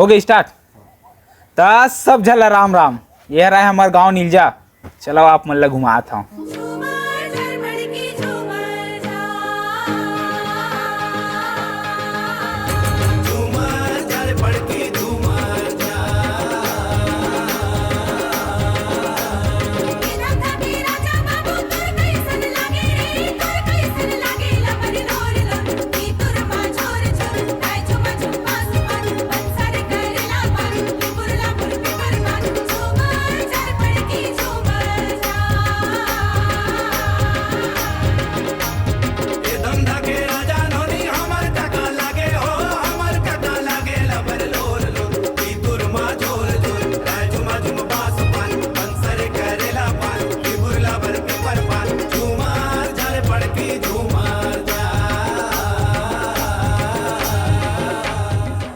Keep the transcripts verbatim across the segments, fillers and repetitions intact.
हो गई start। त सब झन ला राम राम। ये रहे हमर गांव नीलजा। चलो आप मन ला घुमात हव।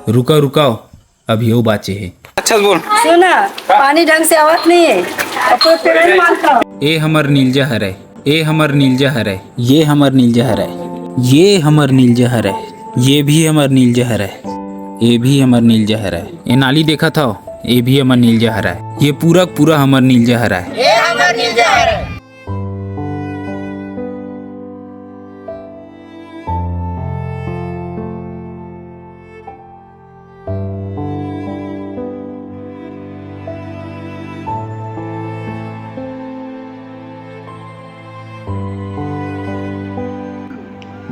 रुका, रुकाओ, अभी वो बाचे हे। अच्छा से बोल। सुना, पानी ढंग से आवत नहीं है। अब तो पेमेंट मांगता हूँ। ए हमर नीलजा हरय, ए हमर नीलजा हरय, ये हमर नीलजा हरय, ये हमर नीलजा हरय, ये भी हमर नीलजा हरय, ये भी हमर नीलजा हरय। ए नाली देखत हव, ये भी हमर नीलजा हरय, ये पूरा पूरा हमर नीलजा हरय।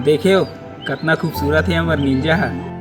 देखेव, कतना खूबसूरत हे हमर नीलजा ह।